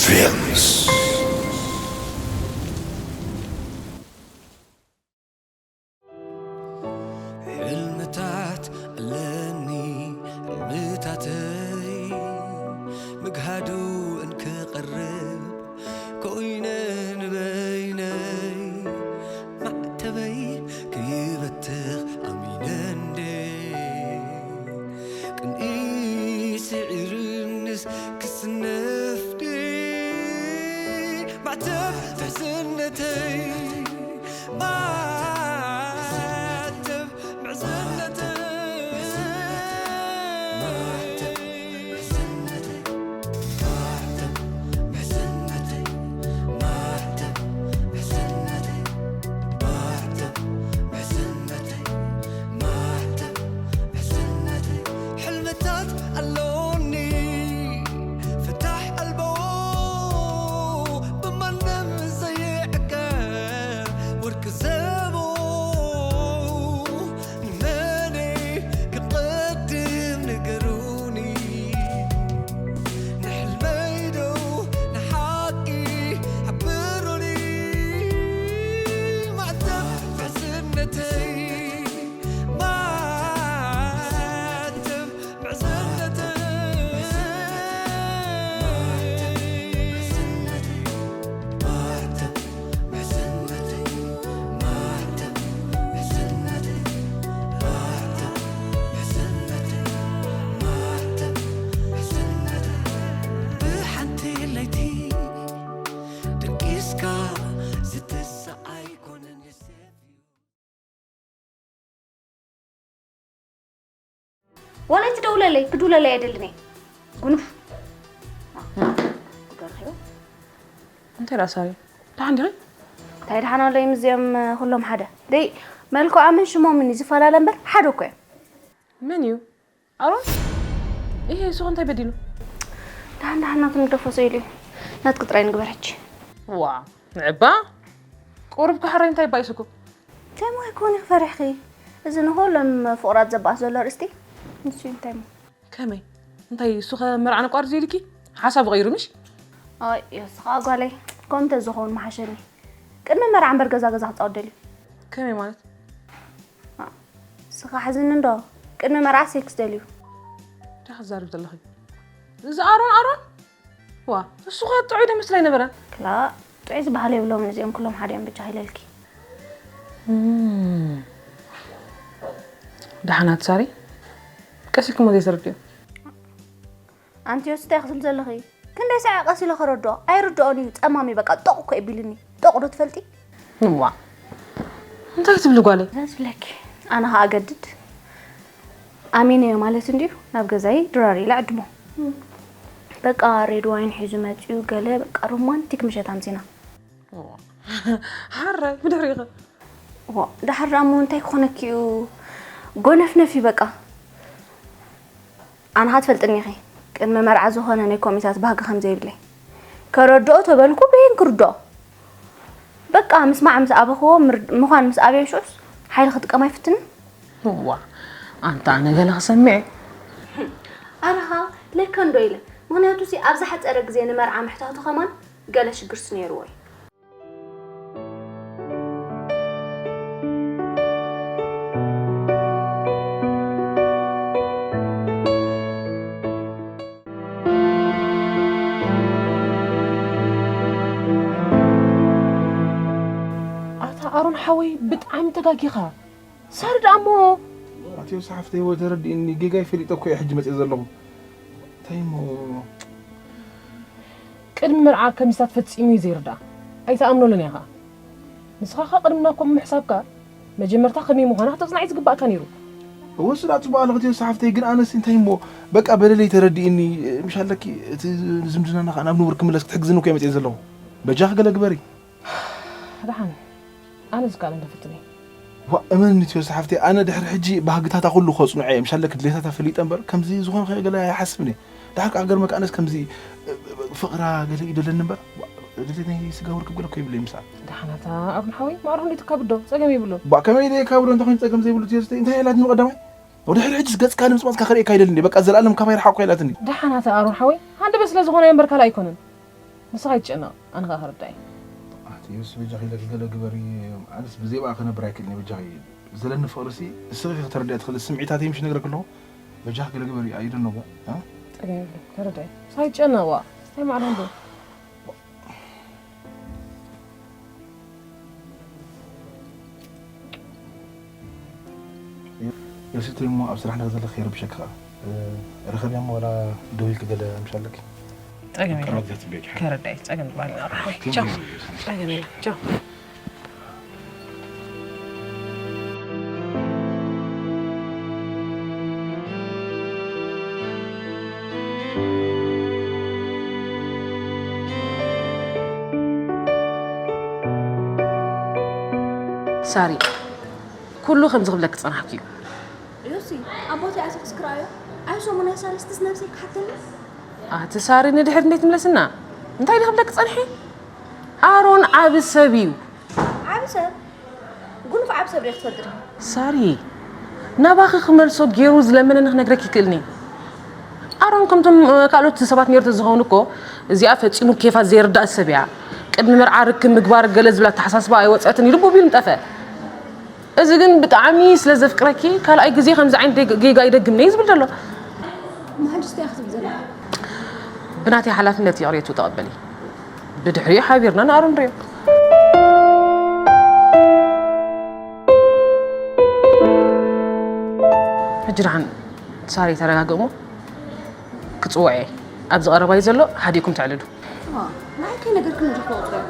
Films. ሕልምታት ኣለኒ ሕልምታተይ ምግሃዱ እንክቐርብ ኮይነ ንበይነይ ማዕተበይ ክይበትኽ ኣሚነ እንዴ ቅንኢ ስዒርንስ ክስነፍዲ ማዕተብ ትሕዝነተይ ማዕተብ ምሕዝነተይ ሕልምታት ኣሎኒ ፍታሕ ኣልቦ ብማንም ዘይዕቀብ ወርቂ ዘቦ ንመን ክቐድም ንገሩኒ ንሕልመይ ዶ ንሓቂ ሓብሩኒ ማዕተብ ምሕዝነተይ ማዕተብ ዋላ ኣይትደውለለይ፣ ክድውለለይ ኣይደልን እየ። ጉኑፍ። ጉዳይ ረኺበ። እንታይ ደኣ ሳሪ? ደሓን ዲኺ? እንታይ ደሓን ኣሎ እዩም እዚኦም ኩሎም ሓደ። ደይ መልክዖምን ሽሞምን እዩ ዝፈላለ እምበር ሓደ እኮ እዮም። መን እዩ? ኣሮን? ይሄ እሱ እንታይ በዲሉ? ደሓን ደሓን ናቱ ንግደፎ ስኢሉ እዩ። ናትኪ ጥራይ ንግበር ሕጂ። ዋ ንዕባ ቁሩብ ክሕረይ እንታይ ባይስኩ? እንታይ ሞ ኣይኮን ኢኺ ፈሪሕኺ? እዚ ንኹሎም ፍቑራት ዘባእስ ዘሎ ኣርእስቲ ንሱ እዩ እንታይ ሞ? ከመይ? እንታይ እሱ ኸ መርዓ ነቋርጽ ኢልኪ? ሓሳቡ ቐይሩ ምሽ? ኣይ የስኻ ጓለይ ከምኡ እንተዝኸውን ምሓሸኒ። ቅድሚ መርዓ እምበር ገዛ ገዛ ክጻወት ደልዩ። ከመይ ማለት? ስኻ ሓዝኒ እንዶ ቅድሚ መርዓ ሴክስ ደልዩ። እንታይ ክዛርብ ዘለኺ? እዚ ኣሮን ኣሮን? ዋ እሱ ኸ ጥዑይ ዶ መስላ ኣይነበረን? ክላ ጥዑይ ዝበሃል የብሎምን እዚኦም ኩሎም ሓደ እዮም ብቻ ኢለልኪ። ደሓናት ሳሪ ቀሲልክሞ ዘይተረድዮ። ኣንቲ ዮሲ እንታይ ክትብል ዘለኺ? ክንደይ ሳዕ ቀሲለ ከረድኦ ኣይርድኦን እዩ ጸማም እዩ በቃ ጦቕ እኮ የቢልኒ ጦቕ ዶ ትፈልጢ? እዋ እንታይ ክትብሊ ጓለይ? እንታይ ዝብለኪ ኣነ ኸኣ ገድድ ኣሚነዮ ማለት እንድዩ ናብ ገዛይ ድራር ኢለ ዕድሞ በቃ ሬድ ዋይን ሒዙ መጺኡ ገለ በቃ ሮማንቲክ ምሸት ኣምጺና። ሓራይ ብድሕሪኺ ዳሓር ደኣ እሞ እንታይ ክኾነኪ እዩ ጎነፍነፍ እዩ በቃ። ኣነ ኸኣ ትፈልጥኒ ኢኺ ቅድሚ መርዓ ዝኾነ ናይ ኮሚታት ባህጊ ከም ዘይብለይ ከረድኦ ተበልኩ በየን ክርድኦ በቃ ምስማዕ ምስ ኣበኽዎ ምዃን ምስ ኣበዮ ሽዑስ ሓይሊ ክጥቀም ኣይፍትንን። እዋ ኣንታ ኣነ ገለ ክሰምዕ እየ። ኣነ ኸኣ ለከ እንዶ ኢለ ምኽንያቱሲ ኣብ ዝሓጸረ ግዜ ንመርዓ ምሕታቱ ኸማን ገለ ሽግርሲ ነይርዎ እዩ። ኣታ ኣሮን ሓወይ ብጣዕሚ ተጋጊኻ። ሳሪ ደኣ እሞ። ኣትዮ ሰሓፍተይ ወ ተረዲእኒ ጌጋይ ፈሊጠ እኮ እየ ሕጂ መፅእ ዘለኹ። እንታይ እሞ። ቅድሚ መርዓ ከሚስታት ፈጺሙ እዩ ዘይርድኣ። ኣይትኣምነሉን ኢኻ። ንስኻ ኸኣ ቅድሚ ናብ ከምኡ ምሕሳብካ መጀመርታ ከመይ ምዃና ክተጽንዓ እዩ ዝግባእካ ነይሩ። እወ ስራዕ ጽቡቕ ኣለኺ ኣትዮ ሰሓፍተይ ግን ኣነስ እንታይ እሞ በቃ በደለይ ተረዲእኒ ምሽ ኣለኪ እቲ ዝምድናና ኸኣ ናብ ንቡር ክምለስ ክትሕግዝኒ እኮ እየ መጽየ ዘለኹ። በጃኺ ገለ ግበሪ። ደሓን ኣነ ዝከኣለ እንዳፈትነ እየ። ዋእ እመንኒ ትዮስ ሓፍተይ ኣነ ድሕሪ ሕጂ ባህግታታ ኩሉ ከጽንዖ እየ ምሽ ኣለኪ ድሌታታ ፈሊጠ እምበር ከምዚ ዝኾነ ከ ገለ ኣይሓስብን እየ። ደሓር ከኣ ክገርመካ ኣነስ ከምዚ ፍቕራ ገለ እዩ ደለኒ እምበር ዋእ ድሌት ናይ ስጋ ውርክብ ገለ እኮ የብለይ ምስኣ። ደሓን ኣታ ኣሮን ሓወይ ማዕረ ክንደይ ትካብድ ዶ ጸገም የብሉን። ዋእ ከመይ ኢለ የካብዶ እንታይ ኮይኑ ጸገም ዘይብሉ ትዮስተይ እንታይ ኢላትኒ ብቐዳማይ። ወድሕሪ ሕጅስ ገጽካ ንምጽማጽካ ክርእየካ ኣይደልን እየ በቃ ዘልኣለም ካባይ ርሓቕ እኮ ኢላትኒ። ደሓን ኣታ ኣሮን ሓወይ ሃንደበት ስለ ዝኾነ እየ እምበር ካልእ ኣይኮነን። ንስኻ ኣይትጨነቕ፣ ኣነ ኸኣ ክርዳእ እየ። ኣቲ ዮሲ፣ በጃኺ ኢለኪ ገለ ግበሪ። ኣነስ ብዘይ ብኣ ክነብር ኣይክእልን እየ። በጃኺ፣ ዘለኒ ፍቕሪ ሲ እስኺ ኢኺ ከተረድኢ ትኽእሊ። ስምዒታተይ ምሽ ነግረኪ ኣለኹ። በጃኺ ገለ ግበሪ። ኣይደነጎ፣ እ? ጸገም የብሉን፣ ተረዳእ እየ። ንስኻ ኣይትጨነቕ፣ ዋ። እንታይ ማዕረ እንዶ? ዮሲቶ እሞ ኣብ ስራሕ ንኸዘለኺ ከይረብሸኪ ኸኣ፣ እ፣ ርኸብያ እሞ ዋላ ደዊልኪ ገለ ምሽ ኣለኪ? ጸገም የለን። ቀረባ ግዜ ትጽበየኪ። ከረዳ እየ፣ ጸገም ዝበሃል የለን። ቻው። ጸገም የለን። ቻው። ሳሪ፣ ኩሉ ከምዚ ክብለኪ ጸናሕኩ እዩ። ዮሲ፣ ኣቦተይ ኣትዩ ክስክራዮ። ኣይ ሰሙን ኣይ ሳልስቲስ ነብሰይ ክሓተኒ። ኣቲ ሳሪ፣ ንድሕር እንዴት ትምለስና? እንታይ ኢለ ክብለኪ ጸንሐ? ኣሮን ዓቢ ሰብ እዩ። ዓቢ ሰብ? ጉኑፍ ዓቢ ሰብ ዲኺ ትፈልጢ ዲኺ? ሳሪ፣ ናባኺ ክመልሶ ገይሩ ዝለመነኒ ክነግረኪ ይክእልኒ። ኣሮን ከምቶም፣ እ፣ ካልኦት ሰባት ነይሩ ተዝኸውን እኮ፣ እዚኣ ፈጺሙ ኬፋ ዘይርዳእ ሰብ እያ። ቅድሚ መርዓ ርክብ ምግባር ገለ ዝብል ኣተሓሳስባ ኣይወጸትን፣ ኢሉ ቡብ ኢሉ ምጠፈ። እዚ ግን ብጣዕሚ ስለ ዘፍቅረኪ፣ ካልኣይ ግዜ ከምዚ ዓይነት ደግ-፣ ጌጋ ይደግምኒ እዩ ዝብል ዘሎ። እሞ ሕጂ እንታይ ኢኺ ትብሊ ዘለኺ? ብናተይ ሓላፍነት ይቕሬቱ ተቐበሊ። ብድሕሪኡ ሓቢርና ንኣሮን ንሪኦ። ሕጂ ደሓን ሳሪ ተረጋግእ እሞ ክጽውዖ እየ። ኣብዚ ቀረባይ ዘሎ ሓዲእኩም ተዕልሉ። ዋ፣ ንዓይ ከይነገርክኒ ዲኺ ቁጽሪ?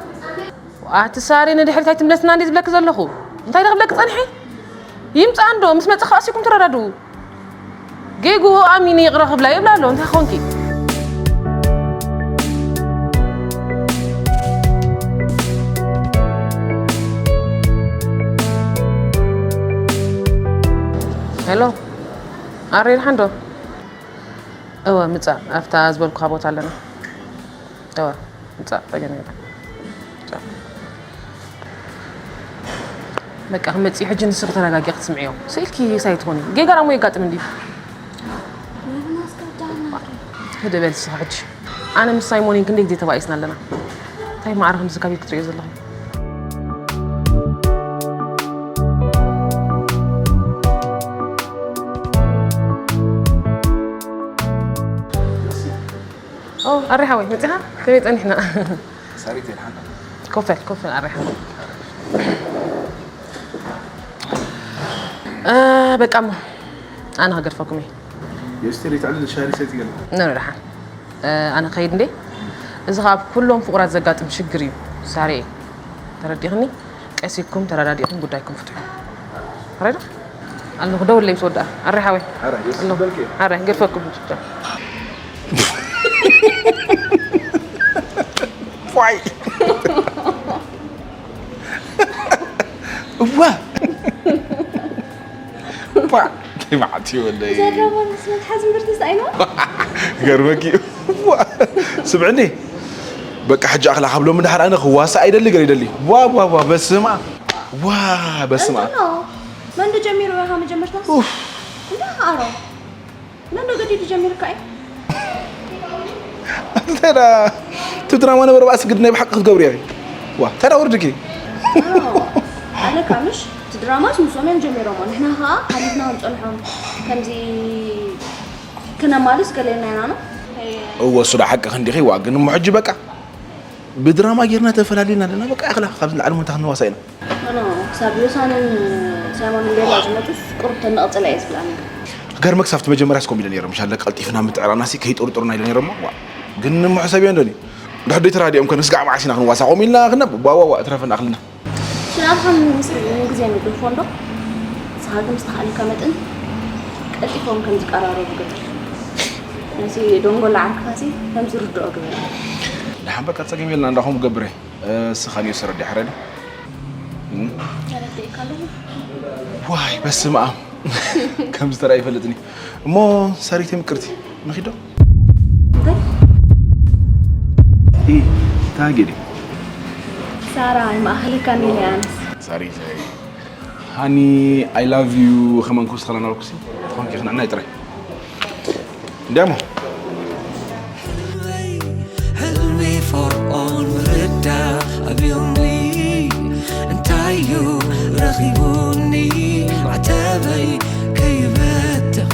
ኣቲ ሳሪ ንድሕሪት ኣይትምለስና እንዴ ዝብለኪ ዘለኹ? እንታይ ዶ ክብለኪ ጸኒሐ? ይምጻእ እንዶ፣ ምስ መጸ ከኣ ኣሲኩም ተረዳድኡ። ጌግኡ ኣሚነ ይቕረ ክብላ ይብላ ኣሎ፣ እንታይ ኾንኪ? ሄሎ፣ ኣሬ ደሓን ዶ? እወ፣ ምጻእ፣ ኣብታ ዝበልኩኻ ቦታ ኣለና። እወ፣ ምጻእ፣ ጸገም የለን። ምጻእ። በቃ፣ ክመጽእ ሕጂ ንስኺ ተረጋጊ ክትስምዕዮ። ስኢልኪ ሳይ ትኾኒ። ጌጋ ደኣ እሞ የጋጥም እንድዩ። ህደ በል ንስኺ ሕጂ። ኣነ ምስ ሳይሞን ክንደይ ግዜ ተባኢስና ኣለና። እንታይ ማዕረ ከምዚ ካብ ክትርእዮ ዘለኺ? ኦ፣ ኣሬ ሓወይ፣ መጺኻ? ከመይ ጸኒሕና? ሳሪት፣ ደሓን ዶ? ኮፍ በል፣ ኮፍ በል፣ ኣሬ ሓወይ። እ፣ በቃ እሞ፣ ኣነ ክገድፈኩም እየ። የስተሪ፣ ትዕልል ሻሂ ሰቲ ገለ። ኖ፣ ኖ፣ ደሓን። እ፣ ኣነ ክኸይድ እንዴ? እዚ ኸኣ ኣብ ኩሎም ፍቑራት ዘጋጥም ሽግር እዩ፣ ሳርየ። ተረዲእኽኒ? ቀስ ኢልኩም ተረዳዲእኹም ጉዳይኩም ፍትሑ። ሕራይ ዶ? ኣለኹ፣ ደውለይ ምስ ወድኣ። ኣረ ሓወይ። ሕራይ፣ የስ ኣለኹ። በልኪ። ሕራይ፣ ገድፈኩም። ጫው። ፏይ። እዋ። ፋ። እንታይ መዓት እዩ ወለይ? ዘረባ ምስ መትሓዚ ምርትስ ኣይኖ? ገርመኪ እዩ። ዋ። ስምዕኒ። በቃ ሕጂ ኣኽላ ካብ ሎሚ ድሓር ኣነ ክዋሳእ ኣይደሊ ገለ ይደሊ። ዋ፣ ዋ፣ ዋ፣ በስመ ኣብ። ዋ፣ በስመ ኣብ። እንተኖ፣ መን ዶ ጀሚሩ ኢኻ መጀመርታስ? ኡፍ። እንዳ ኣሮ። መን ዶ ገዲዱ ጀሚሩካ እዩ? እንታይ ደኣ፣ እቲ ድራማ ነበረ ባእሲ ግድ ናይ ብሓቂ ክትገብሪ ኢኺ። ዋ፣ እንታይ ደኣ ወርድኪ? ኣሮ፣ ኣለካ ምሽ? እቲ ድራማስ ንሶም እዮም ጀሚሮሞ። ንሕና ኸኣ ሓሊፍና ክንጸንሖም ከምዚ ክነማልስ ገለ ኢልና ኢና፣ ኖ? እወ፣ እሱ ደኣ ሓቂ ክንዲኺ፣ ዋ፣ ግን እሞ ሕጂ በቃ ብድራማ ጌርና ተፈላሊና ኣለና። በቃ፣ ኣኽላ ካብዚ ንላዕሊ ሞ እንታይ ክንዋሳእ ኢና? ኖ፣ ኖ፣ ክሳብ ዮሳንን ሳይሞንን ቤላ ዝመጹስ ቁሩብ ተንቕጽል እየ ዝብል ኣነ። ክገርመክ፣ ሳብቲ መጀመርያስ ከምኡ ኢለ ነይረ፣ ምሻለ ቀልጢፍና ምትዕራናሲ ከይጥርጥሩና ኢለ ነይረ እሞ፣ ዋ፣ ግን እሞ ሕሰብዮ እንደኒ። ድሕር ደይ ተራዲኦም ከ ንስጋዕ መዓስ ኢና ክንዋሳእ? ከምኡ ኢልና ክነብ-፣ ዋ፣ ዋ፣ ዋ፣ እትረፈና ኣኽልና። ሽናትኩም ምስ ግዜ ንግድፎ እንዶ፣ ንስኻ ግን ዝተኻእለካ መጠን ቀልጢፎም ከም ዝቀራረቡ ግበር። ነዚ ደንጎላ ዓርክኻሲ ከም ዝርድኦ ግበር። ደሓን በቃ ጸገም የልና፣ እንዳኹም ገብረ። እ፣ እስኻ ንዮ ሰረዲ ሓረዲ። እም? ተረዲእካ ኣለኹ። ዋይ፣ በስመ ኣብ። ከም ዝተራእየ ይፈልጥኒ። እሞ ሳሪተ ምቅርቲ፣ ንኺዶ? እንታይ? ኢ፣ ታጌዲ። ሳራ፣ ይማእኸለካ ኔለ ኣነስ። ሳሪ፣ ሳሪ። ሃኒ፣ I love you፣ ከማን ኩስ ኸላና ኩሲ። ኾንኪ ኽንዕናይ ጥራይ። እንዲያሞ። ኣብዮምኒ እንታይ እዩ ረኺቡኒ ማዕተበይ ከይበትኽ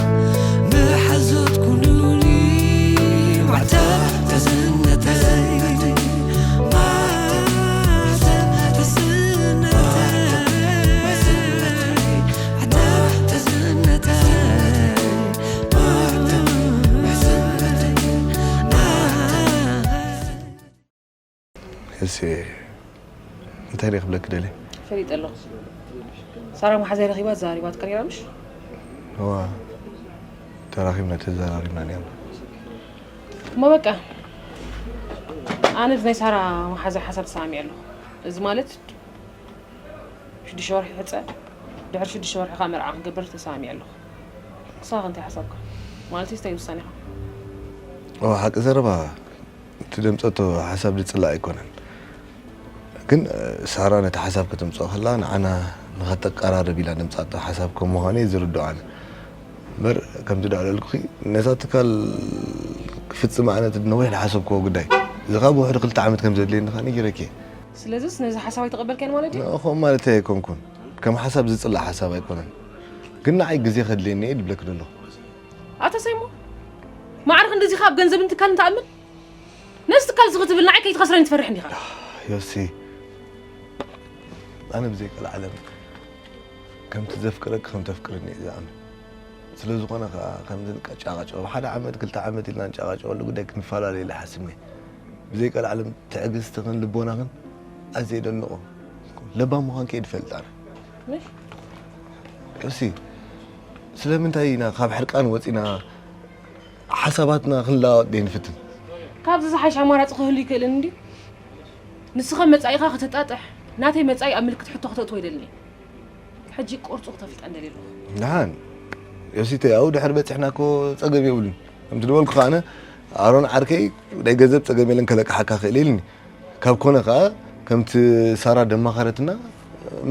ብሓዞት ኩኑኒ ማዕተብ ተዝነተይ ማዕተብ ተዝነተይ ማዕተብ ተዝነተይ ማዕተብ ተዝነተይ እሺ፣ እንታይ ደይ ክብለኪ ደልየ? ፈሊጠ ኣለኹ። ሳራ መሓዛይ ረኺባ ተዛሪባትካ ነይራ ምሽ? እዋ፣ ተራኺብና ተዘራሪብና ነይርና። እሞ በቃ፣ ኣነ ናይ ሳራ መሓዛይ ሓሳብ ተሰማሚዐ ኣለኹ። እዚ ማለት ሽዱሽተ ወርሒ ሕፀ፣ ድሕሪ ሽዱሽተ ወርሒ ከዓ መርዓ ክንገብር ተሰማሚዐ ኣለኹ። ንስኻ ከ እንታይ ሓሳብካ? ማለት እንታይ ውሳኔኻ? እዋ፣ ሓቂ ዘረባ እቲ ደምፀቶ ሓሳብ ዝፅላእ ኣይኮነን። ግን ሳራ ነቲ ሓሳብ ከተምፅኦ ከላ ንዓና ንኸተቀራርብ ኢላ ደምፃቶ ሓሳብ ከም ምዃኑ እየ ዝርድኦ ኣነ። እምበር ከምቲ ዳኣ ለልኩኺ ነዛ ትካል ክፍፅም ኣነ እቲ ነዊሕ ዝሓሰብክዎ ጉዳይ እዚ ካብ ውሕድ ክልተ ዓመት ከም ዘድልየኒ ከዓ ነጊረኪ እየ። ስለዚስ ነዚ ሓሳብ ኣይተቐበልካን ማለት እዩ? ንእኹም ማለት ኣይኮንኩን። ከም ሓሳብ ዝፅላእ ሓሳብ ኣይኮነን። ግን ንዓይ ግዜ ከድልየኒ እየ ድብለኪ ዘለኹ። ኣታ ሳይሞ፣ ማዕረ ክንድዚ ካብ ገንዘብን ትካልን ትኣምን? ነዚ ትካል እዚ ክትብል ንዓይ ከይትኸስረኒ ትፈርሕ እንዲኻ። ዮሲ፣ ኣነ ብዘይ ቀልዓለም ከምቲ ዘፍቅረኪ ከም ተፍቅርኒ እየ ዝኣምን። ስለ ዝኾነ ከኣ ከምዚ ንቀጫቐጭ፣ ኣብ ሓደ ዓመት ክልተ ዓመት ኢልና ንጨቓጨቐሉ ጉዳይ ክንፈላለ ኢለ ሓስብኒ። ብዘይ ቀልዓለም ትዕግስትኽን ልቦናኽን ኣዝየ የደንቖ። ለባም ምዃንኪ እየ ዝፈልጥ ኣነ። ምሽ? ዮሲ፣ ስለምንታይ ኢና ካብ ሕርቃን ወጺና ሓሳባትና ክንለዋወጥ ደይንፍትን? ካብዚ ዝሓሽ ኣማራጺ ክህሉ ይክእልን እንድዩ። ንስኻ መጻኢኻ ከተጣጥሕ፣ ናተይ መጻኢ ኣብ ምልክት ሕቶ ከተእትዎ ኣይደልን እየ። ሕጂ ቅርጹ ክተፍልጠኒ ደልየ ኣለኹ። ደሓን፣ ዮሲተይ፣ ኣብኡ ድሕሪ በጺሕና እኮ ጸገም የብሉን። ከምቲ ዝበልኩኻ ኣነ፣ ኣሮን ዓርከይ፣ ናይ ገንዘብ ጸገም የለን፣ ከለቅሓካ ክእል ኢልኒ። ካብ ኮነ ከኣ፣ ከምቲ ሳራ ደማኸረትና፣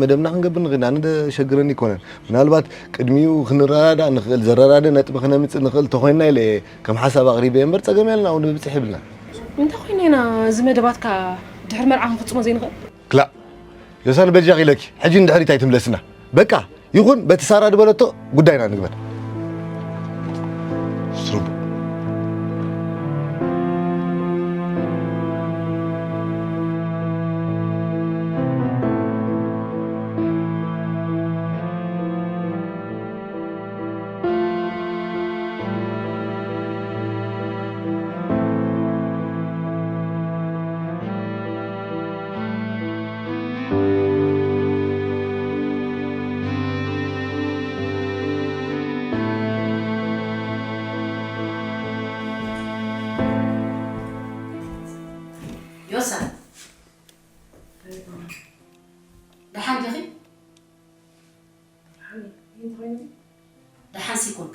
መደብና ክንገብር ንኽእል ኢና። ኣነ ደሸግረኒ ኣይኮነን። ምናልባት ቅድሚኡ ክንረዳዳእ ንኽእል፣ ዘረዳድእ ነጥቢ ክነምጽእ ንኽእል ተኾይንና ኢለ እየ ከም ሓሳብ ኣቕሪበ እምበር፣ ጸገም የለን፣ ኣብኡ ንብጽሕ የብልናን። እንተ ኾይኑ ኢና እዚ መደባትካ ድሕሪ መርዓ ክንፍጽሞ ዘይንኽእል? ክላእ፣ ዮሳን በጃኺ ኢለኪ፣ ሕጂ ንድሕሪት ኣይትምለስና። በቃ፣ ይኹን፣ በቲ ሳራ ዝበለቶ ጉዳይና ንግበር። ስትሩብ። ዮሳ፣ ደሓን ዲኺ? ደሓን ሲ ኮንክ?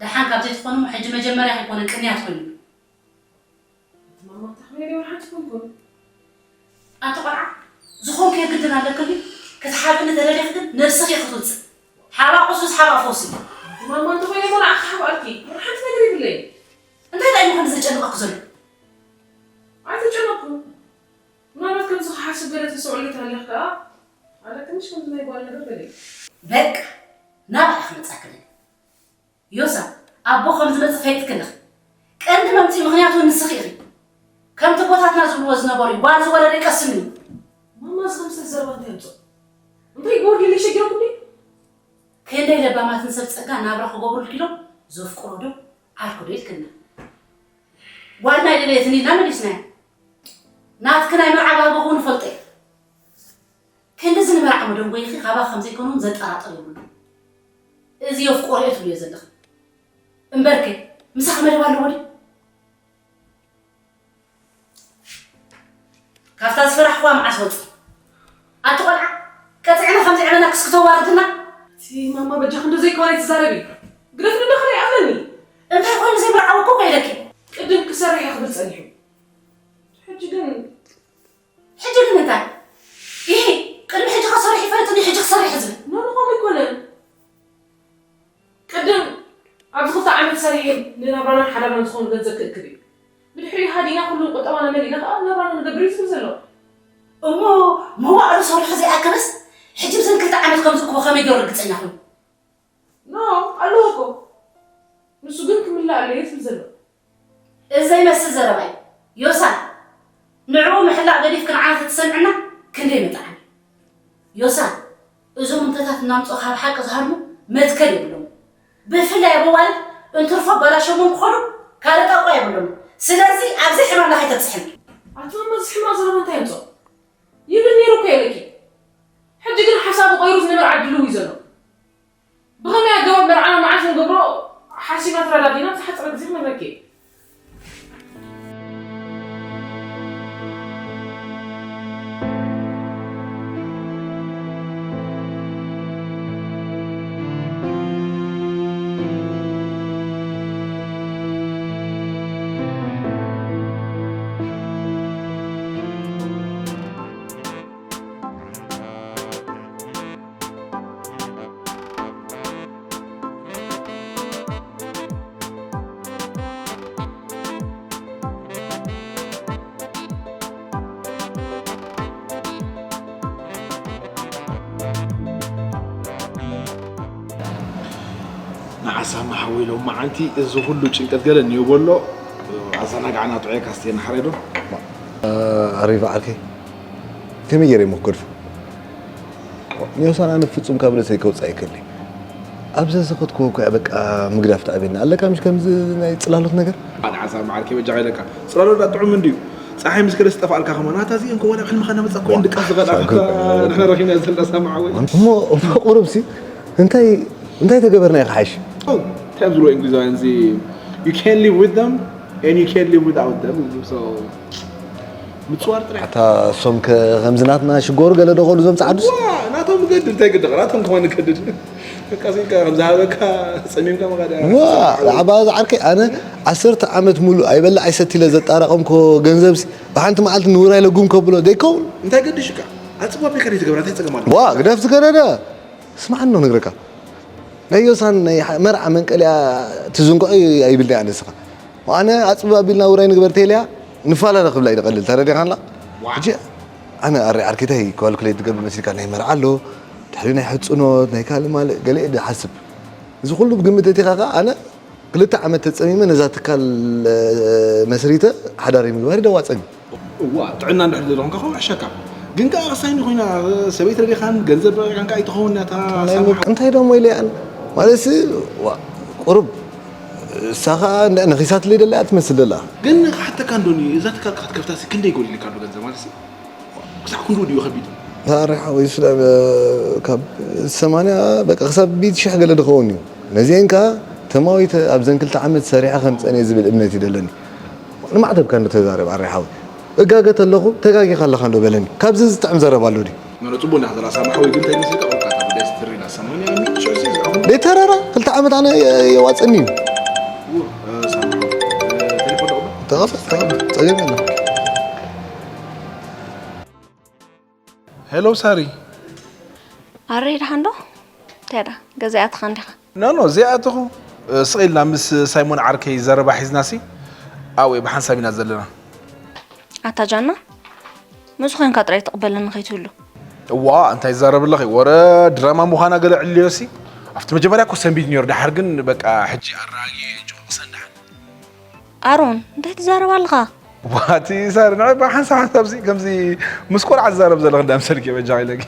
ደሓን ካብ ዘይትኾኑ እሞ ሕጂ መጀመርያ ኣይኮነን ቅንያት ኮይኑ። እቲ ማማ እንታይ ክብል እየ ሓንቲ ኮንኩን? ኣቲ ቆልዓ፣ ዝኾንኩ የግድን ኣለክኒ። ክትሓብእኒ ተደሊኺ ግን ነብስኺ ክትውፅእ። ሓባ ቁሱስ ሓባ ፈውሲ። ማማ እንተኾይነ እኮ ንዓኺ ክሓብኣልኪ። ሓንቲ ነገር የብለይ። እንታይ ደኣ እዩ ምዃኑ ዘጨንቐኪ ዘሎ? ኣይተጨነቕኩ። ምናልባት ከምዚ ክሓስብ ገለ ተስዕሎ ይተሃልኽ ከኣ፣ ኣለክንሽ ከምዚ ናይ ጓል ነገር በለይ። በቃ፣ ናብኣ ክመጻክን። ዮሳ፣ ኣቦ ከም ዝመጽእ ፈሊጥኪ ኣለኺ። ቀንዲ መምጽኢ ምኽንያቱ ንስኺ ኢኺ። ከምቲ ኣቦታትና ዝብልዎ ዝነበሩ እዩ፣ ጓል ዝወለደ ይቀስን እዩ። ማማ፣ እዚ ከምዚ ዘረባ እንታይ ኣምጽኦ? እንታይ ይገብርልለይ ሸጊርኩም ድዩ? ክንደይ ለባማትን ሰብ ጸጋ ናብራ ክገብሩልኪ ኢሎም ዘፍቅሮ ዶ ዓርኩ ዶ ኢልክና? ጓልና ኣይደለየትን ኢልና መሊስናያ። ናትኪ ናይ መርዓ ባህጊ እውን እፈልጦ እየ። ክንድዚ ንመርዓ መደንጎይኺ ካባኺ ከም ዘይኮነ እውን ዘጠራጥር የብሉን። እዚ የፍቅሮ እየ ትብልዮ ዘለኺ። እምበርከ፣ ምሳኺ መደብ ኣለዎ ድዩ? ካብታ ዝፈራሕክዋ መዓስ ወፂ? ኣቲ ቆልዓ፣ ቀፂዕና ከም ዘዕበና ክስኪ ተዋርድና? እቲ ማማ በጃ ክንዶ ዘይኮነ ኣይትዛረቢ። ግደፍኒ ዶ ከመይ ኣኽለኒ? እንታይ ኮይኑ ዘይምርዓው እኮ ከይደኪ። ቅድም ክሰርሕ እየ ክብል ጸኒሑ። ሕጂ ግን ሕጂ ግን እንታይ? ኢሂ፣ ቅድሚ ሕጂ ከሰርሕ ይፈልጥ እንዲ ሕጂ ክሰርሕ ዝብል? ኖ፣ ኖ፣ ከምኡ ኣይኮነን። ቅድም ኣብዚ ክልተ ዓመት ሰሪሐ ንናብራናን ሓዳርናን ዝኾኑ ገንዘብ ክእክብ እዩ። ብድሕሪኡ ሃዲና ኩሉ ቁጠባና መሊእና ከኣ ናብራና ንገብር እዩ ዝብል ዘሎ። እሞ መዋእሉ ሰርሑ ዘይኣከበስ፣ ሕጂ ብዘን ክልተ ዓመት ከም ዝእክቦ ከመይ ገይሩ ርግጸኛ ኮይኑ? ኖ ኣለዎ እኮ። ንሱ ግን ክምላእ ኣለዎ ይብል ዘሎ። እዚ ዘይመስል ዘረባ እዩ። ዮሳን፣ ንዕኡ ምሕላቕ ገዲፍኪ ንዓና ተትሰምዕና ክንደይ ምጠዓመ። ዮሳን፣ እዞም እንተታት እናምጽኡ ካብ ሓቂ ዝሃድሙ መትከል የብሎም። ብፍላይ ኣብ ኣዋልድ እንትርፎ ኣባላሸሞም ክኾኑ ካልእ ጠንቋ የብሎም። ስለዚ ኣብዚ ሕማም ናኸይ ተብጽሕኒ። ኣቲ እሞ እዚ ሕማቕ ዘረባ እንታይ የምጽኦ? ይብል ነይሩ እኮ ኢለኪ። ሕጂ ግን ሓሳቡ ቀይሩ እዚ ንመርዓ ድልው እዩ ዘሎ። ብኸመይ ኣገባብ መርዓና መዓስ ንገብሮ ሓሲብና ተረዳዲና ብዝሓፀረ ግዜ ክነግረኪ እየ። ንዓሳማ ሓወይ ሎም መዓንቲ እዚ ኩሉ ጭንቀት ገለ እኒኦ በሎ ኣዘናግዓና ጥዑየካ ስቴ ናሕረይ ዶ ኣሪባ ዓርከይ ከመይ ገይረ እሞ ክገድፎ ንዮሳን ኣነ ፍጹም ካብ ርእሰይ ከውፅኣ ይክእል ኣብ ዘዝኸትኩዎ እኮ በቃ ምግዳፍ ተኣብየኒ ኣለካ ምሽ ከምዚ ናይ ፅላሎት ነገር ኣነ ዓሳማ ዓርከይ በጃኻ ኢለካ ፅላሎ ዳ ጥዑም እንድዩ ፀሓይ ምስ ከደስ ጠፋልካ ከማ ናታ እዚአን ከ ዋላ ሕልምኻ እናመፃ እኮ እየን ድቃስ ዝኸዳ ንሕና ረኺብና ዘለና ሳማ ዓወይ እሞ እሞ ቁሩብ ሲ እንታይ እንታይ ተገበርና ይኽሓይሽ እንታይ ዝብሎ እንግሊዛውያን እዚ you can live with them and you can live without them ይብሉ so ምፅዋር ጥራሕ ኣታ እሶም ከ ከምዚ ናትና ሽጎሩ ገለ ዶ ከሉ እዞም ፃዓዱስ ዋ ናቶም ገድድ እንታይ ግድቕ ናቶም ከማን ገድድ በቃ ስኢልካ ከም ዝሃበካ ፀሚምካ መኻዳ ዋ ዓባ ዝዓርከይ ኣነ ዓሰርተ ዓመት ሙሉእ ኣይበልዕ ኣይሰቲ ኢለ ዘጣራቐምኮ ገንዘብሲ ብሓንቲ መዓልቲ ንውራይ ለጉም ከብሎ ዘይከውን እንታይ ገድሽካ ኣፅባ ቤካ ዘይትገብራ እንታይ ፀገም ኣሎ ዋ ግደፍ ዝገደደ ስማዕ ኖ ነግረካ ናይ ዮሳን ናይ መርዓ መንቀልያ ትዝንግዖ ኣይብልኒ ኣነ ስኻ ኣነ ኣፅብብ ኣቢልና ውራይ ንግበር ተይለያ ንፋላለ ክብላ እዩ ቀልል ተረዲኻንላ ሕጂ ኣነ ኣሪ ዓርኪታይ ኳልኩሌት ዝገብር መሲልካ ናይ መርዓ ኣሎ ድሕሪ ናይ ሕፅኖት ናይ ካልእ ማልእ ገለ እየ ዝሓስብ እዚ ኩሉ ብግምት እቲኻ ከዓ ኣነ ክልተ ዓመት ተፀሚመ ነዛ ትካል መስሪተ ሓዳሪ ምግባር ደዋፀኒ እዋ ጥዕና እንድሕር ዘለኹም ከ ከውሕሸካ ግን ከዓ ክሳይኒ ኮይና ሰበይቲ ረዲኻን ገንዘብ ረዲኻን ከዓ ኣይትኸውን እያ እታ ሳማ ሓወይ። እንታይ ደሞ ኢለ እያን ማለትሲ ዋ ቁሩብ እሳ ከዓ እንዳ ነኺሳትለይ ደላ እያ ትመስል ደላ ግን ክሓተካ እንዶኒ እዛ ትካል ክትከፍታሲ ክንደይ ጎዲልካ ኣሎ ገንዘብ ማለትሲ ክሳዕ ክንድኡ ድዩ ከቢዱ ታሪኻ ወይ ስለ ካብ ሰማንያ በቃ ክሳብ ሚእቲ ሽሕ ገለ ድኸውን እዩ ነዚአን ከዓ ተማዊተ ኣብዘን ክልተ ዓመት ሰሪሐ ከምፀን እየ ዝብል እምነት እዩ ደለኒ ንማዕተብካ እንዶ ተዛረብ ኣረ ሓወይ እጋገ ተለኹ ተጋጊኻ ኣለኻ እንዶ በለኒ ካብዚ ዝጥዕም ዘረባ ኣሎ ድዩ ኖረ ጽቡቅ እንዳ ዘላ ሳማ ሓወይ ግን እንታይ መስልካ ቆልካ ካብ ደስ ትሪ ላ ሰማንያ ሚእቲ ሽዑ ሲ ዝኣኹም ደይተረራ ክልተ ዓመት ኣነ የዋፅኒ እዩ ው ሳማ ሓወይ ቴሌፎን ደቕበል ተቐበል ተቐበል ፀገም የለን ሄሎ ሳሪ ኣረይ ደሓን ዶ እንታይ ዳ ገዛ ኣትኻ እንዲኻ ኖ ኖ ዘይኣተኹ ስቕ ኢልና ምስ ሳይሞን ዓርከይ ዘረባ ሒዝናሲ ኣብኡ ብሓንሳብ ኢና ዘለና ኣታ ጃና ምስ ኾንካ ጥራይ ትቕበለኒ ከይትህሉ እዋ እንታይ ትዛረብ ኣለኺ ወረ ድራማ ምዃና ገለ ዕልዮሲ ኣብቲ መጀመርያ እኮ ሰንቢድ ነይሩ ድሓር ግን በቃ ሕጂ ኣረጋጊ ጭቕቕሰን ድሓን ኣሮን እንታይ ትዛረብ ኣለኻ? ዋቲ ሳሪ ንዕባ ሓንሳብ ሓንሳብ ሲ ከምዚ ምስ ቆልዓ ዝዛረብ ዘለኺ እንዳምሰልኪ በጃ ኢለኪ።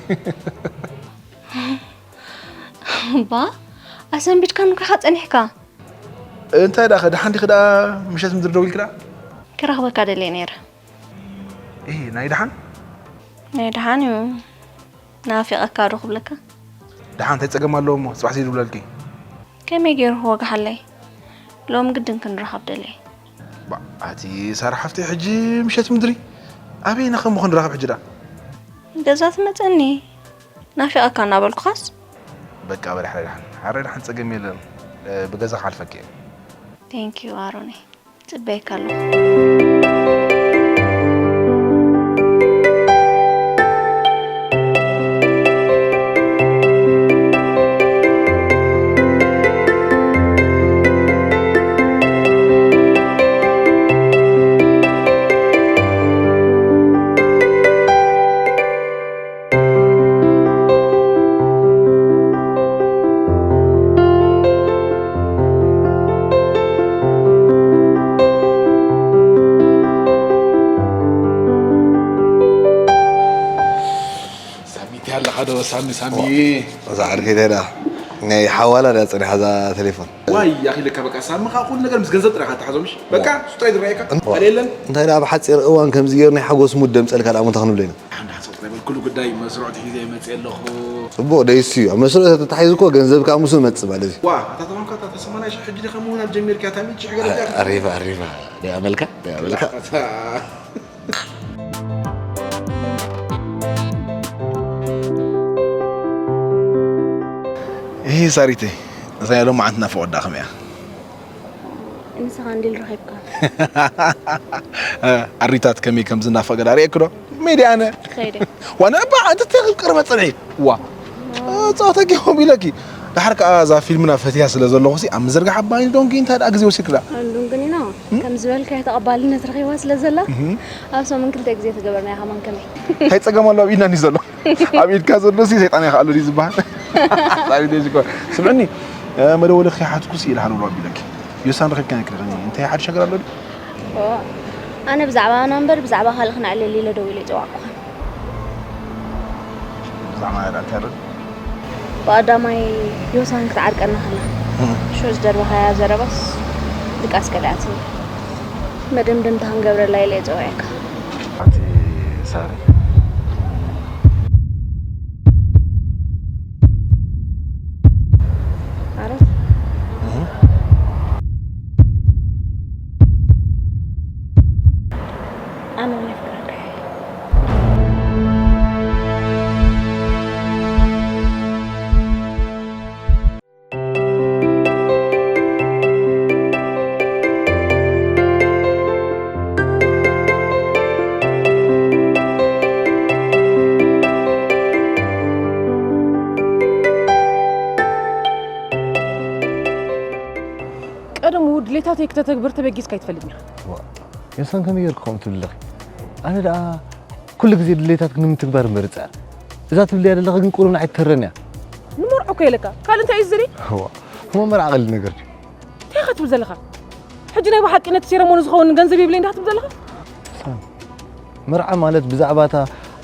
እባ ኣሰንቢድካኒ እኮ ኢኻ ጸኒሕካ። እንታይ ደኣ ከ ደሓን ዲኺ ደኣ ምሸት ምድሪ ደው ኢልኪ ደኣ? ክረኽበካ ደልየ ነይረ። እሂ ናይ ደሓን? ናይ ደሓን እዩ። ናፊቐካ ዶ ክብለካ? ደሓን እንታይ ጸገም ኣለዎ እሞ ጽባሕ ዘይድውለልኪ? ከመይ ገይሩ ክወግሓለይ? ሎም ግድን ክንራኸብ ደልየ። ባእ ኣቲ ሳራ ሓፍተይ ሕጂ ምሸት ምድሪ ኣበይ ኢና ከሞ ክንራኸብ ሕጂ ደኣ? ገዛ ትመጸኒ ናፊቐካ እናበልኩኻስ። በቃ በል ሓራይ ደሓን ሓራይ ደሓን ጸገም የለን ብገዛ ክሓልፈኪ እየ። Thank you ኣሮነይ። ይጽበየካ ኣለኹ። ዶ ሳሚ ሳሚ። እዛ ዓርከይ እንታይ ደኣ ናይ ሓዋላ ደኣ ጸኒሓ እዛ ቴሌፎን። ዋይ ኣኺለካ በቃ ሳሚ ኸኣ ኩሉ ነገር ምስ ገንዘብ ጥራይ ኢኻ ትሓዞ ምሽ? በቃ እሱ ጥራይ ዝረኣየካ ካልእ የለን። እንታይ ደኣ ኣብ ሓጺር እዋን ከምዚ ጌሩ ናይ ሓጎስ ሙድ ደምጸልካ ደኣ እሞ እንታይ ክንብሎ ኢና? ሓንዳ ሓሳብ ጥራይ በል ኩሉ ጉዳይ መስርዑ ሒዘ ይመጽእ ኣለኹ። ጽቡቕ ደይሲ ኣብ መስርዑ ተተታሒዙ እኮ ገንዘብ ከኣ ምስኡ ይመጽእ ማለት እዩ። ዋ ኣታ ተማምካ ኣታ ሰማንያ ሽሕ ሕጂ ዲኻ ምውናን ጀሚርካ እታ ሚእቲ ሽሕ ገለ ኣሪፋ ኣሪፋ ደኣ መልካ ደኣ መልካ። ይሄ ሳሪተይ እዛ ሎማዓንቲ ናፍቖት ደኣ ከመይ እያ? ንስኻ እንዲል ረኺብካ። ኣሪታት ከመይ ከም ዝናፈቐ ዳ ርእየኪ ዶ? ሜድያ ኣነ። ከይደ። ዋና እባ ኣንተ ተኽብ ቅርበ ጽንሒ። ዋ። ጸወታ ጌሆም ኢለኪ። ደሓር ከኣ እዛ ፊልምና ፈትያ ስለ ዘለኹ ሲ ኣብ ምዝርጋሕ ኣባኒ ዶንኪ እንታይ ደኣ ግዜ ወሲድክላ? ዶንኪ ኒኖ ከም ዝበልካዮ ተቐባልነት ረኺባ ስለ ዘላ ኣብ ሰሙን ክልተ ግዜ ተገበርናያ ከማን ከመይ? እንታይ ጸገም ኣሎ ኣብ ኢድና እንዲ ዘሎ? ኣብ ኢድካ ዘሎ ሲ ሰይጣን ይኽኣሎ ድዩ ዝበሃል? ሳሪ ደዚ እኮ። ስምዕኒ፣ መደወሊ ከይሓትኩ ሲ ኢልካ ደውል ኣቢለኪ። ዮሳን ረኺብካ ነክርኸኒ። እንታይ ሓድሽ ነገር ኣሎ ድዩ? ኦ፣ ኣነ ብዛዕባና እምበር ብዛዕባ ካልእ ክነዕልል ኢለ ደው ኢለ ይጸዋዕኩኻ። ብዛዕባ ናይዳ እንታይ ኣሎ? ብቐዳማይ ዮሳን ክትዓርቀና ከላ፣ እም። ሽዑ ዝደርበኻያ ዘረባስ ድቃስ ከሊኣትኒ። መደምደምታ ክንገብረላ ኢለ እየ ጸዊዐካ። ኣቲ ሳሪ። ኣረ። እህ። ኣነ እውን የፍቅረካ እየ። ቀደሙ ድሌታተይ ክተተግብር ተበጊስካ ኣይትፈልጥን ኢኻ። ዋ፣ የሳን ከመይ ጌርኩ ከምኡ ትብል ኣለኺ? ኣነ ደኣ ኩሉ ግዜ ድሌታትኪ ንምትግባር እመርጽ እያ። እዛ ትብልያ ዘለኺ ግን ቁሩብ ንዓይ ትተረን እያ። ንመርዖ እኮ ኢለካ። ካልእ እንታይ እዩ ዝደሊ? እዋ፣ እሞ መርዓ ቀሊል ነገር ድዩ? እንታይ ኢኻ ትብል ዘለኻ? ሕጂ ናይ ብሓቂ ነቲ ሴረሞኒ ዝኸውን ገንዘብ የብለይን ዲኻ ትብል ዘለኻ? ሳን፣ መርዓ ማለት ብዛዕባ እታ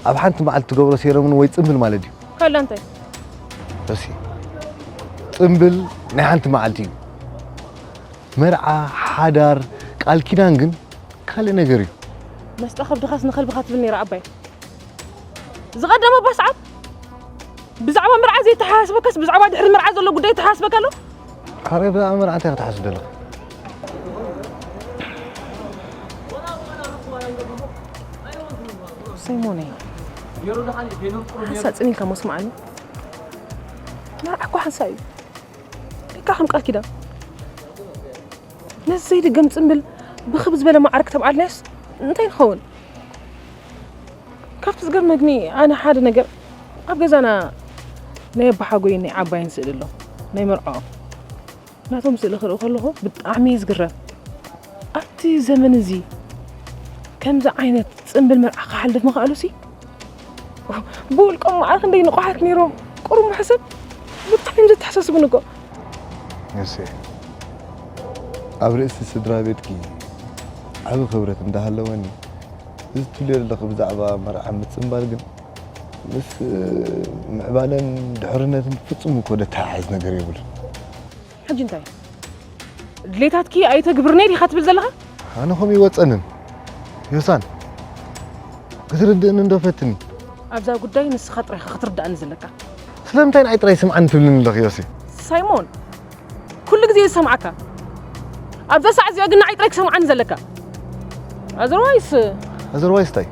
ኣብ ሓንቲ መዓልቲ ትገብሮ ሴረሞኒ ወይ ጽምብል ማለት ድዩ? ካልእ እንታይ? እሲ፣ ጽምብል ናይ ሓንቲ መዓልቲ እዩ። መርዓ፣ ሓዳር፣ ቃል ኪዳን ግን ካልእ ነገር እዩ። መስጣ ከብድኻስ ንኸልብኻ ትብል ነይራ ዓባይ። ዝቐደመ እባ ሰዓት ብዛዕባ መርዓ ዘይተሓሳስበካስ ብዛዕባ ድሕሪ መርዓ ዘሎ ጉዳይ ተሓሳስበካ ኣሎ? ኣረ ብዛዕባ መርዓ እንታይ ክትሓስብ ዘለኻ? ሰይሞነይ፣ ሓንሳእ ጽኒንካ ሞ ስምዓኒ። መርዓ እኮ ሓንሳእ እዩ። ልክዕ ከም ቃል ኪዳን። ነዚ ዘይድገም ጽምብል ብኽብ ዝበለ ማዕረ ክተብዓልናዮስ እንታይ ንኸውን? ካብቲ ዝገርመግኒ ኣነ ሓደ ነገር ኣብ ገዛና ናይ ኣባሓጎይን ናይ ዓባይን ስእሊ ኣሎ። ናይ መርዓኦም። ናቶም ስእሊ ክርኢ ከለኹ ብጣዕሚ እየ ዝግረም። ኣብቲ ዘመን እዚ ከምዚ ዓይነት ጽምብል መርዓ ክሓልፍ ምኽኣሉሲ ብውልቆም መዓር ክንደይ ንቑሓት ነይሮም። ቁሩብ ምሕሰብ ብጣዕሚ እዮም ዘተሓሳስቡኒ እኮ። እሰይ፣ ኣብ ርእሲ ስድራ ቤትኪ ዓቢ ክብረት እንዳሃለወኒ፣ እዚ ትብልዮ ዘለኺ ብዛዕባ መርዓ ምጽምባል ግን ምስ ምዕባለን ድሕርነትን ፍጹም እኮ ደተሓሕዝ ነገር የብሉን። ሕጂ እንታይ? ድሌታትኪ ኣይተግብርኒ ዲኻ ትብል ዘለኻ? ኣነ ከምኡ ይወጸንን። ዮሳን፣ ክትርድእኒ እንዶ ፈትኒ። ኣብዛ ጉዳይ ንስኻ ጥራይ ኢኻ ክትርድኣኒ ዘለካ። ስለምንታይ ንዓይ ጥራይ ስምዓኒ ትብልኒ ኣለኺ ዮሲ? ሳይሞን፣ ኩሉ ግዜ ዝሰምዓካ። ኣብዛ ሰዓት እዚኣ ግን ንዓይ ጥራይ ክሰምዓኒ ዘለካ። ኣዘርዋይስ? ኣዘርዋይስ እንታይ?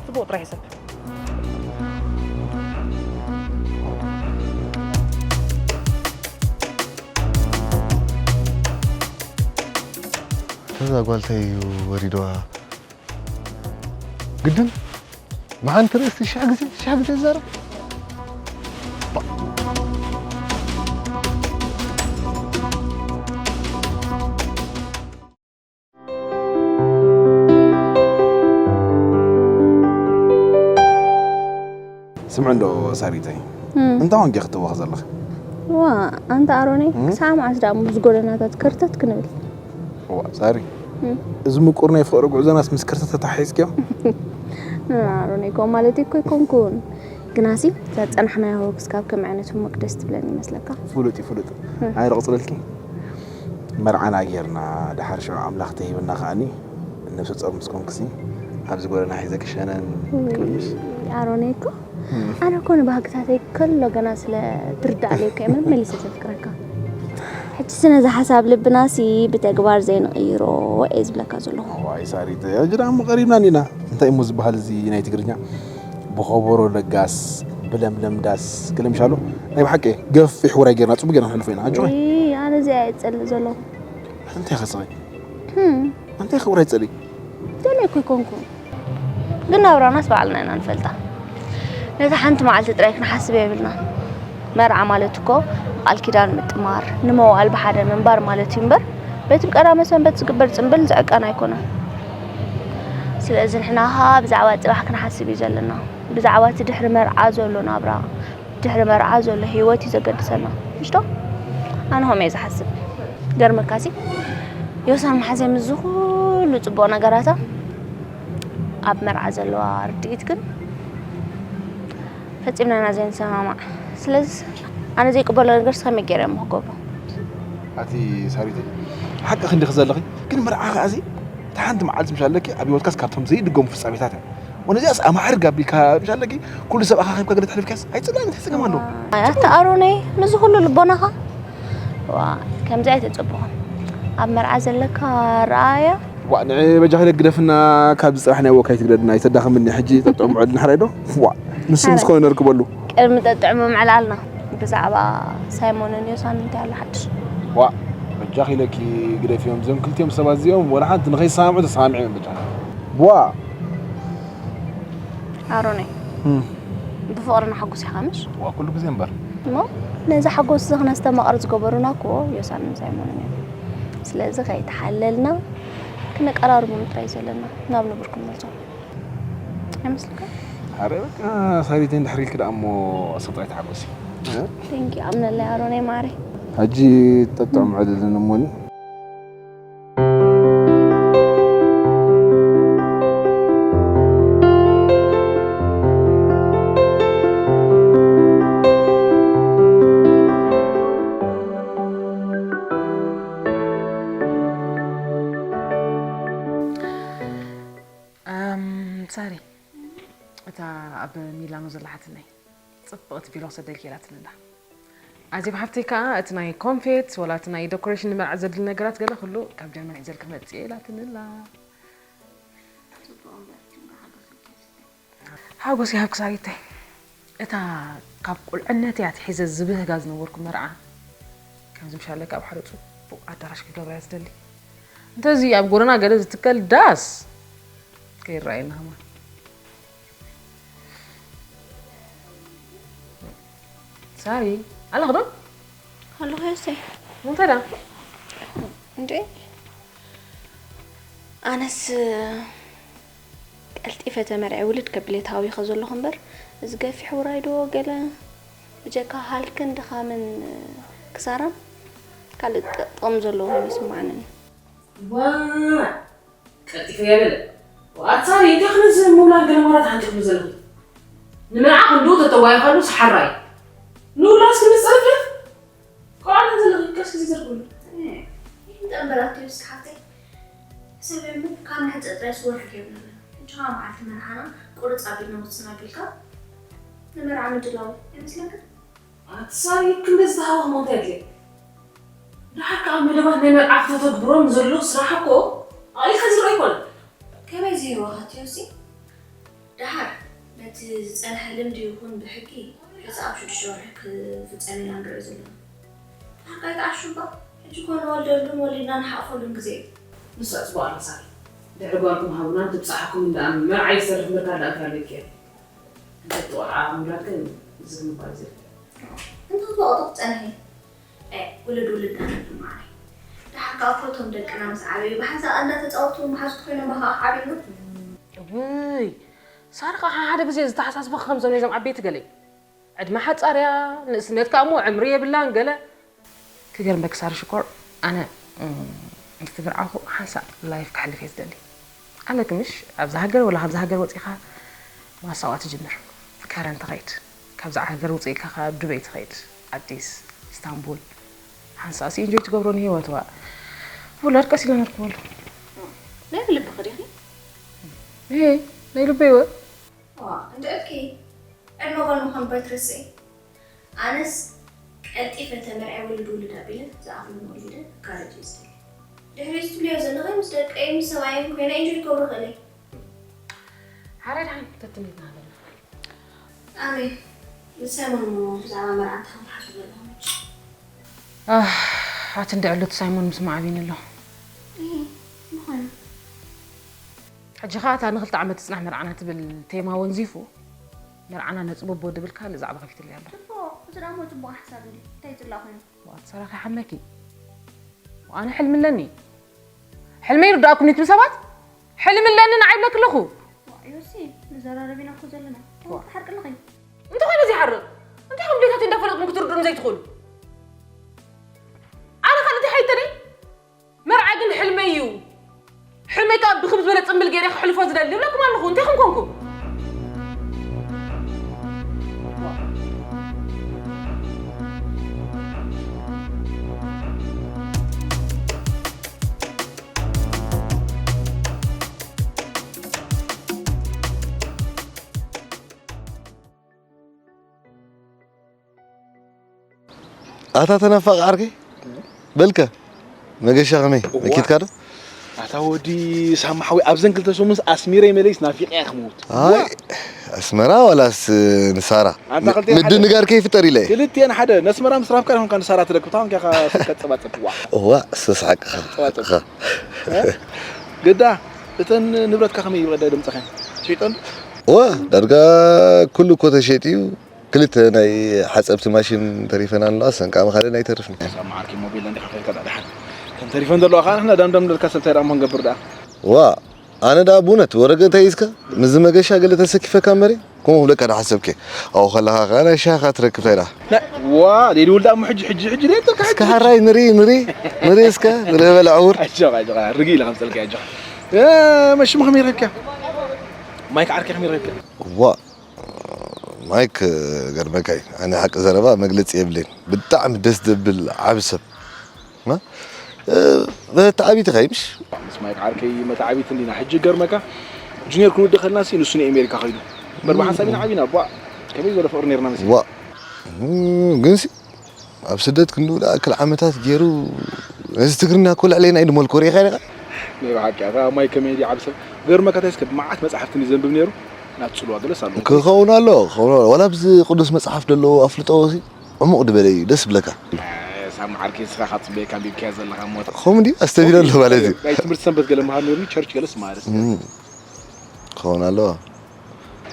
ጽቡቕ ጥራይ ሕሰብ። እዛ ጓል እንታይ እዩ ወሪድዋ? ግድን ብሓንቲ ርእሲ ሽሕ ግዜ፣ ሽሕ ግዜ ይዛረብ። ስምዒ እንዶ ሳሪተይ፣ እም። እንታይ ኾንኪ ክትዋኽ ዘለኺ? ዋ፣ ኣንታ ኣሮነይ፣ እም? ክሳዕ መዓስ ደኣ ምስ ጎደናታት ከርተት ክንብል? ዋ፣ ሳሪ፣ እም። እዚ ምቁር ናይ ፍቕሪ ጉዕዞናስ ምስ ከርተት ተተሓሒዝክዮ? ኣሮነይ፣ ከምኡ ማለተይ እኮ ኣይኮንኩን። ግናሲ እዛ ዝጸናሕናዮ ክስካብ ከም ዓይነት ህሙቅ ደስ ትብለኒ ይመስለካ። ፍሉጥ እዩ፣ ፍሉጥ። ኣይ፣ ርቕጽለልኪ። መርዓና ጌርና፣ ድሓር ሽዑ ኣምላኽ ተሂብና ከኣኒ፣ ነብሰ ጾር ምስ ኮንክሲ፣ ኣብዚ ጎደና ሒዘ ክሸነን ውይ፣ ክብል ምሽ? ኣሮነይ እኮ፣ ኣነ እኮ ንባህግታተይ ከሎ ገና ስለ ትርዳእ ለይኮ እየ መመሊሰ ዘፍቅረካ። ሕጂ ስነ ዝሓሳብ ልብናሲ ብተግባር ዘይንቕይሮ እየ ዝብለካ ዘለኹ። ዋይ ሳሪት፣ ሕጂ ደኣ እሞ ቀሪብና እኒና። እንታይ እሞ ዝበሃል እዚ ናይ ትግርኛ? ብኸበሮ ለጋስ፣ ብለምለም ዳስ፣ ገለ ምሻሎ። ናይ ብሓቂ ገፊሕ ውራይ ጌርና፣ ጽቡቅ ጌርና ክንሕልፎ ኢና። ኣጆኺ። እይ፣ ኣነ እዚኣ እየ ዝጸልእ ዘለኹ። እንታይ ኸስኺ? ህም። እንታይ ኸ ውራይ ትጸልኢ? ደልየ እኮ ኣይኮንኩን። ግን ናብራናስ ባዕልና ኢና ንፈልጣ። ነታ ሓንቲ መዓልቲ ጥራይ ክንሓስብ የብልና። መርዓ ማለት እኮ ቃል ኪዳን ምጥማር፣ ንመዋእል ብሓደ ምንባር ማለት እዩ እምበር፣ በቲ ብቀዳመ ሰንበት ዝግበር ጽምብል ዝዕቀን ኣይኮነን። ስለዚ ንሕና ኸኣ ብዛዕባ ጽባሕ ክንሓስብ እዩ ዘለና። ብዛዕባ እቲ ድሕሪ መርዓ ዘሎ ናብራ፣ ድሕሪ መርዓ ዘሎ ህይወት እዩ ዘገድሰና። ምሽ ዶ? ኣነ ከምኡ እየ ዝሓስብ። ገርመካሲ፣ ዮሳን መሓዘይ ምስዚ ኩሉ ጽቡቕ ነገራታ፣ ኣብ መርዓ ዘለዋ ርድኢት ግን ፈጺምና ኢና ዘይንሰማማዕ። ስለዚ ኣነ ዘይቅበሎ ነገርስ ከመይ ገይረ እሞ ክገብሮ? ኣቲ ሳሪተይ፣ ሓቅኺ እንዲኺ ዘለኺ፣ ግን መርዓ ከኣዚ እታ ሓንቲ መዓልቲ ምሽ ኣለኪ፣ ኣብ ህይወትካስ ካብቶም ዘይድገሙ ፍጻሜታት እያ። ወነዚኣስ ኣማዕርግ ኣቢልካ ምሽ ኣለኪ፣ ኩሉ ሰብ ኣኻኺብካ ገለ ተሕልፍካስ ኣይጽላእን፣ እንታይ ጸገም ኣለዎ? ኣይ፣ ኣታ ኣሮነይ፣ ምስዚ ኩሉ ልቦናኻ? ዋ፣ ከምዚ ኣይተጸበኹን። ኣብ መርዓ ዘለካ ረኣያ? ዋ፣ ንዒ በጃኺ ግደፍና፣ ካብዚ ጽባሕ ናይ ወካይ ትግደድና፣ ኣይተዳኽምኒ። ሕጂ ጠጥዑም ዕል ንሕራይ ዶ? ዋ፣ ንሱ ምስ ሓራይ። ኮነ ነርክበሉ። ቅድሚ ጠጥዑም ምዕላልና፣ ብዛዕባ ሳይሞንን ዮሳን እንታይ ኣሎ ሓድሽ? ዋ፣ በጃኺ ኢለኪ ግደፍዮም። እዞም ክልቲኦም ሰባት እዚኦም ወላ ሓንቲ ንኸይሰማምዑ ተሰማሚዖም እዮም በጃኺ። ዋ! ኣሮነይ፣ እም። ብፍቕርና ሕጉስ ኢኻ ምሽ? ዋ፣ ኩሉ ግዜ እምበር። እሞ ነዚ ሓጎስ እዚ ክነስተማቕር ዝገበሩና እኮ ዮሳንን ሳይሞንን እዮም። ስለዚ ከይተሓለልና ክንቀራርቦም ጥራይ ዘለና ናብ ንቡር ክንመልሶም። ኣይመስልካን? ኣረ በቃ ሳሪተይ እንድሕር ኢልኪ ደኣ እሞ ኣሰብ ጥራይ ተሓጎሲ። እ? Thank you፣ ኣምነለይ ኣሮነይ ማረይ። ሕጂ ጠጥዑም ዕልልን እሞኒ። ኣም፣ ሳሪ፣ እታ ኣብ ሚላኖ ዘላ ሓትነይ ጽብቕቲ ቪሎ ክሰደልኪ ኢላትኒ ኣላ። ኣዜብ ሓፍተይ ከኣ እቲ ናይ ኮንፌት ወላ እቲ ናይ ዶኮሬሽን ንመርዓ ዘድሊ ነገራት ገለ ኩሉ ካብ ጀርመን ሒዘልኪ መጽእ ኢላትኒ ኣላ። ሓጎስ ይሃብኪ ሳሪተይ። እታ ካብ ቁልዕነተይ ኣትሒዘ ዝብህጋ ዝነበርኩ መርዓ ከምዚ ምሻለካ ኣብ ሓደ ጽቡቕ ኣዳራሽ ክገብራ እየ ዝደሊ። እንተዚ ኣብ ጎደና ገለ ዝትከል ዳስ ከይረኣየና ከማን። ሳሪ፣ ኣለኺ ዶ? ኣለኹ ዮሴ። እንታይ ደኣ? እንዴ፣ ኣነስ ቀልጢፈ ተመርዐ ውልድ ከብለ ተሃዊኸ ዘለኹ እምበር፣ እዚ ገፊሕ ውራይ ዶ ገለ ብጀካ ሃልክን ድኻምን ክሳራን ካልእ ጥቕሚ ዘለዎ ኣይስምዓንን። ዋይ! ቀልጢፈያ በለ። ኣታ ሳሪ፣ እንታይ ክንዚ ምውላድ ገለ ወራት ሓንቲ ክብሉ ዘለኺ? ንመርዓ ክንዱ ተተዋይኻሉ ሰሓራይ። ንውላድ እስኪ ንጸርፍ። ቆልዓ ዘለኺ ቀስ ግዜ ዘርግሉ። ይህን ጠንበራት እዩ እስኪ ሓፍተይ። ሰብ የምት ካብ ንሕጸ ጥራይ ስወር ሕጊ የብለና። ሕጂ ኸዓ መዓልቲ መርዓና ቁርጽ ኣቢልና ወስን ኣቢልካ ንመርዓ ምድላው ይመስለካ? ኣቲ ሳሪ ክንደይ ዝተሃወኽ ምእንቲ ኣድልየ። ደሓር ከኣ መደባት ናይ መርዓ ክተተግብሮም ዘሎ ስራሕ እኮ ኣቕሊልካ ዝረኣ ኣይኮነን። ከመይ ዝህወኻት ዮሲ? ደሓር ነቲ ዝጸንሐ ልምዲ ይኹን ብሕጊ ሕዚ ኣብ ሽዱሽተ ወርሒ ክፍጸም ኢና ንሪኦ ዘለና። ደሓር ኣይትዓሹ እባ። ሕጂ እኮ ንወልደሉን ወሊድና ንሓቕፈሉን ግዜ እዩ። ንሳ ጽቡቕ ኣላ ሳሪ። ድሕሪ ጓልኩም ሃቡና ትብጻሓኩም እንዳ መርዓ ይሰርሕ ምርካብ ደኣ እንታይ ኣለኪ እያ? እንተ ቆልዓ ምውላድ ግን ዝብል እኳ እዩ ዝብል። እንተ ተወቕጡ ክጸንሕ እዩ። ኤ፣ ውልድ ውልድ ኣነብር ማዓረይ። ደሓር ከኣ እኮ እቶም ደቅና ምስ ዓበዩ ብሓንሳእ እንዳተጻወቱ መሓዙት ኮይኖም ብኻ ዓብዩና። እውይ፣ ሳሪ ከኣ ሓደ ግዜ ዝተሓሳስበ ከም ዘሎ እዞም ዓበይቲ ገለ እዩ። ዕድመ ሓጻር እያ፣ ንእስነት ከኣ እሞ ዕምሪ የብላን ገለ። ክገርመኪ ሳሪ ሽኮር፣ ኣነ፣ እም፣ ምስ ተመርዓኹ ሓንሳእ ላይፍ ከሕልፍ እየ ዝደሊ። ኣለኪ ምሽ፣ ኣብዚ ሃገር ወላ ካብዚ ሃገር ወጺኻ ማሳዋ ትጅምር። ኦኬ፣ ከረን ትኸይድ፣ ካብዛ ሃገር ውፅእ ኢልካ ካብ ዱበይ ትኸይድ፣ ኣዲስ፣ ኢስታንቡል፣ ሓንሳእሲ ኢንጆይ ትገብሮ ንህይወት። ዋ ውላድ ቀስ ኢለ ነርክበሉ። ናይ ልብኺ ዲኺ? እ ናይ ልበይ ወ ዋ እንድዕኪ ዕድመ ጓል ምዃኑ ባይትረስዒ። ኣነስ ቀልጢፈ ተመርዐ ውልድ ውልድ ኣቢለ ዝኣኽሉ ወሊደ ክካረጅ እየ ዝደሊ። ድሕሪኡ እዚ ትብልዮ ዘለኺ ምስ ደቀይን ምስ ሰብኣየይን ኮይነ ኢንጆይ ክገብሮ እኽእል እየ። ሓራይ ደሓን ተትኒትና ኣለና። ኣሜን። ንሳይሞን እሞ ብዛዕባ መርዓ እንታይ ከም ትሓስቡ ዘለኹም ሕጂ? ኣህ፣ ኣቲ እንድዕሉ እቲ ሳይሞን ምስማዕ ኣቢኒ ኣሎ። እይ፣ ምዃኑ። ሕጂ ኸዓ እታ ንኽልተ ዓመት ትጽናሕ መርዓና ትብል ቴማ ወንዚፉ፣ መርዓና ነጽብቦ ድብል ካልእ ዛዕባ ከፊትለይ ኣሎ። ጽቡቕ፣ እዚ ደኣ እሞ ጽቡቕ ሓሳብ እንድዩ። እንታይ ይጽላእ ኮይኑ? ዋት ሰራኺ ሓመኪ። ኣነ ሕልሚ ኣለኒ። ሕልመይ ይርዳእኩም ይትም ሰባት? ሕልሚ ኣለኒ ንዓይ ይብለኪ ኣለኹ። ዋ፣ ዮሲ፣ ንዘራረብ ኢና እኮ ዘለና። ዋ። ትሓርቂ ኣለኺ። እንተኾይነ ዘይሓርቕ፣ እንታይ ከም ድሌታተይ እንዳፈለጥኩም ክትርድኡኒ ዘይትኽእሉ? ኣነ ካልእ እንታይ ሓይተኒ? መርዓ ግን ሕልመይ እዩ። ሕልመይ ከኣ ብኽብ ዝበለ ጽምብል ገይረ ክሕልፎ ዝደሊ ይብለኩም ኣለኹ። እንታይ ከም ኮንኩም? ኣታ ተናፋቂ ዓርከይ በልከ መገሻ ከመይ እዋ። መኪትካ ዶ? ኣታ ወዲ ሳማ ሓወይ ኣብዘን ክልተ ሰሙንስ ኣስሚረይ መለይስ ናፊቀያ ክመውት። ኣይ ኣስመራ ዋላስ ንሳራ ኣንታ ክልተ ሓደ። ምድንጋር ከይፍጠር ኢለ እየ። ክልቲኤን ሓደ ነስመራ ምስ ራፍካ ዲኹም ንሳራ ትደግፍ ታውን ከኻ ስልከ ጸባጸብ ዋ። እዋ እሱስ ሓቅኻ። ጸባጸብ። እኻ። ግዳ እተን ንብረትካ ከመይ ይብቐዳ ድምጽኸን ሸይጠን? እዋ ዳርጋ ኩሉ እኮ ተሸይጡ እዩ። ክልተ ናይ ሓፀብቲ ማሽን ተሪፈን ኣለዋ፣ ሰንቃ መኻደን ኣይተርፍን። ሳብ መዓርኪ ሞቢል እንዲኻ ከይድካ ደኣ ደሓን። እተን ተሪፈን ዘለዋ ከዓ ንሕና ዳምዳም ንብለካ ሰብ እንታይ ደኣ እሞ ክንገብር ደኣ? ዋ ኣነ ደኣ ብእውነት ወረገ እንታይ ሒዝካ ምስዚ መገሻ ገለ ተሰኪፈካ እምበሪ ከምኡ ክብለካ ደኣ ሓሰብኪ። ኣብኡ ከለኻ ከዓ ናይ ሻሂኻ ትረክብ እንታይ ደኣ? ዋ ሌሊ ውልዳ እሞ ሕጂ ሕጂ ሕጂ ደየጥልካ እስከ ሓራይ ንርኢ ንርኢ ንርኢ እስከ ንርኢ በል ዕውር። ኣጆኻ ኣጆኻ ርግእ ኢለ ከምፀልካ ኣጆኻ። መሽሙ ከመይ ረኪብካ? ማይክ ዓርከይ ከመይ ረኪብካ? ዋ ማይክ ገርመካይ ኣነ ሓቂ ዘረባ መግለፂ የብለይን ብጣዕሚ ደስ ዘብል ዓቢ ሰብ መተዓቢቲ ኸይ ምሽ ምስ ማይክ ዓርከይ መተዓቢቲ እንዲና ሕጂ ገርመካ ጁኒየር ክንውድእ ከልና ሲ ንሱ ንኤሜሪካ ኸይዱ እምበር ብሓንሳብ ኢና ዓቢና ቧ ከመይ ዝበለ ፍቅሪ ነርና መሲ ዋ ግን ሲ ኣብ ስደት ክንድኡ ዝኣክል ዓመታት ገይሩ ነዚ ትግርኛ እኮ ልዕለይና እዩ ድመልኮ ርኢኻ ዲኻ? ናይ ብሓቂ ኣታ ማይ ከመይ ድዩ ዓቢ ሰብ ገርመካ እንታይ እስከ ብመዓት መጻሕፍቲ እንድዩ ዘንብብ ነይሩ ናብ ጽልዋ ገለስ ኣለዎ ክኸውን ኣለዎ ክኸውን ኣለዎ ዋላ ኣብዚ ቅዱስ መጽሓፍ ደለዎ ኣፍልጦ ሲ ዕሙቕ ድበለ እዩ ደስ ብለካ ሳም ዓርኪ እስኻ ካብ ጽበየካ ኣንቢብካዮ ዘለኻ እሞ ከምኡ ድዩ ኣስተቢረ ኣለኹ ማለት እዩ ናይ ትምህርቲ ሰንበት ገለ ምሃብ ነይሩኒ ቸርች ገለስ ማለት እዩ ክኸውን ኣለዎ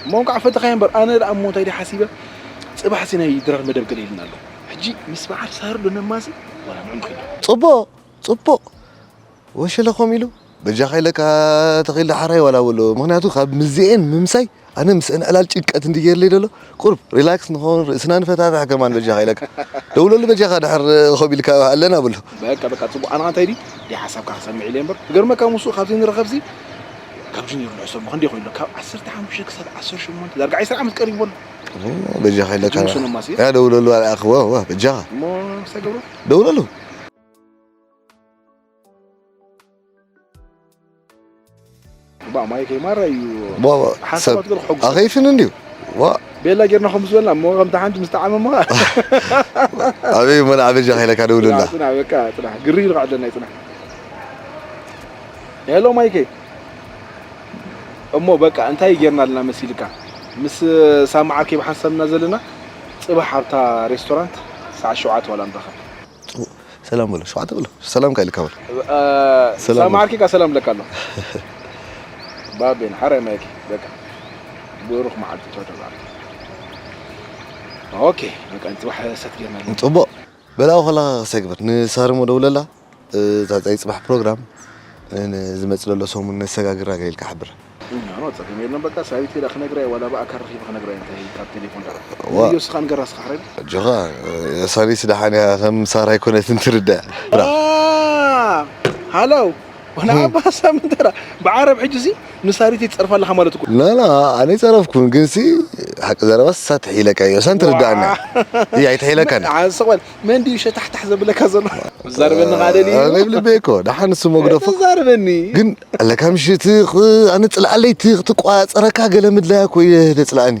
እሞ እንኳዕ ፈተኻዮ እምበር ኣነ ደኣ እሞ እንታይ ድየ ሓሲበ ጽባሕ ሲ ናይ ድራር መደብ ገለ ኢልና ኣሎ ሕጂ ምስ በዓል ሳርዶ ነማሲ ዋላ ንዑ ንኺድ ጽቡቕ ጽቡቕ ወሸለ ኮም ኢሉ በጃኻ ኢለካ ተኺል ሓራይ ዋላ በሎ ምኽንያቱ ካብ ምዚኤን ምምሳይ ኣነ ምስአን ዕላል ጭንቀት እንዲ ገይርለይ ደሎ ቁርብ ሪላክስ ንኸውን ርእስና ንፈታትሕ ከማን በጃኻ ኢለካ ደውለሉ በጃኻ ድሕር ኮም ኢልካ ኣለና በሎ በቃ በቃ ጽቡቕ ኣነ እንታይ ዲ ዲ ሓሳብካ ክሰምዕ ኢለ እምበር ክገርመካ ምስኡ ካብዚ ንረኸብዚ ካብ ጁኒየር ንሕሰቦ ክንደይ ኮይኑ ካብ ዓሰርተ ሓሙሽተ ክሳብ ዓሰርተ ሸሞንተ ዳርጋ ዕስራ ዓመት ቀሪቡ ኣሎ በጃኻ ኢለካ ያ ደውለሉ ኣርኣኽዎ ዋ በጃኻ እሞ ክሳይ ገብሩ ደውለሉ ባ ማይከይ ማራ እዩ ሓሳባት ገለ ክሕጉስ ኣኸይፍን እንድዩ ዋ ቤላ ጌርና ከም ዝበልና እሞ ከምታ ሓንቲ ምስ ጣዓመ እሞ ኣበይ እሞ ንዓበጃ ከይለካ ደውልልና ጽና በቃ ጽና ግሪ ይልቃዕ ዘለና ይጽና ሄሎ ማይከይ እሞ በቃ እንታይ ጌርና ኣለና መሲልካ ምስ ሳማ ዓርከይ ብሓንሳብ ኢና ዘለና ጽባሕ ኣብታ ሬስቶራንት ሰዓት ሸውዓተ ዋላ ንራኸብ ሰላም በሎ ሸውዓተ በሎ ሰላም ካ ኢልካ በሎ ሰላም ሳማ ዓርከይ ካ ሰላም ለካ ኣሎ ባቤን ሓራይ ማይክ በቃ ብሩኽ መዓልቲ ቻው ቻው ዓርከይ ኦኬ በቃ ጽባሕ ሰት ጌርና ኣለና ጽቡቕ በላው ከላ ክሰግብር ንሳርሞ ደውለላ እዛ ጸይ ጽባሕ ፕሮግራም ንዝመጽእ ዘሎ ሰሙን ነሰጋግራ ገለ ኢልካ ሓብር። ኖ ጸገም የለን በቃ ሳቢት ኢላ ክነግራ እየ ዋላ ብኣካል ረኺበ ክነግራ እየ እንታይ ካብ ቴሌፎን ደኣ ዋ። ንዮ ስኻ ንገራ ስኻ ሓረድ ኣጆኻ ሳሪስ ደሓን እያ ከም ሳራ ኣይኮነትን ትርዳእ። ብራ። ሃሎ ወላ ዓባ ሳምንት ተራ ብዓረብ ሕጂ ሲ ንሳሪት ይጸርፋ ኣለኻ ማለት እኮ። لا لا ኣነ ይጸረፍኩን ግን ሲ ሓቂ ዘረባ ሳ ትሒለካ እዮ ሳን ትርዳእና እያ ኣይትሒለካን ዓሰቆል መን ድዩ ሸታሕታሕ ዘብለካ ዘሎ? ዛርበኒ ቃደሊ ኣነ ብልበይ እኮ ደሓን ንሱ መግደፎ ዛርበኒ ግን ኣለካ ምሽት ኣነ ጽልኣለይ ትቆጻጸረካ ገለ ምድላያ እኮ እየ ደጽልኣኒ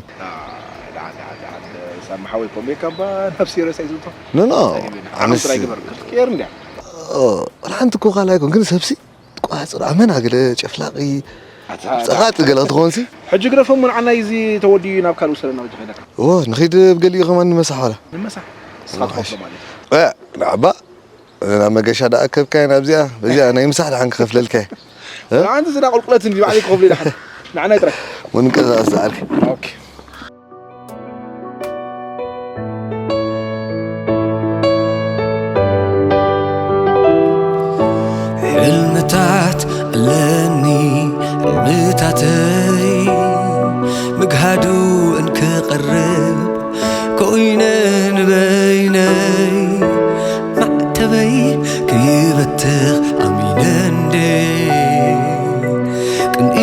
ሳምሓወይ ኮሜካ ባ ነብሲ ረሳይ ዝብቶ ኖ ኖ ኣነስ ስራይ ግበር ክትቀየር እንዲያ ሓንቲ እኮ ካልኣይ ኮን ግን ሰብሲ ትቆጻጸር ኣመና ገለ ጨፍላቂ ጸቓጢ ገለ ክትኾንሲ ሕጂ ግደፎም ንዓና እዚ ተወዲኡ ናብ ካልእ ውሰደና ወዲ ከይደካ ዎ ንኺድ ብገሊኡ ከማን ንመሳሕ ዋላ ንመሳሕ ንስኻ ትኸፍሎ ማለት እዩ እ ንዓባ ናብ መገሻ ደኣ ከብካየን ኣብዚኣ በዚኣ ናይ ምሳሕ ደሓን ክኸፍለልካ እየ ኣንቲ ዝዳ ቁልቁለት እንዲ ባዕለይ ክኸፍሎ ይደሓን ንዓና ይጥራይ ምንቅስቃስ ዝኣልክ ኦኬ ሕልምታት ኣለኒ ሕልምታተይ ምግሃዱ እንክቐርብ ኮይነ ንበይነይ ማዕተበይ ክበትኽ ኣሚነ እንዴ ቅንኢ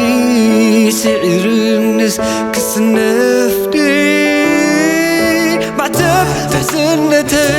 ስዒርንስ ክስነፍ ድየ ማዕተብ ትሕዝነተይ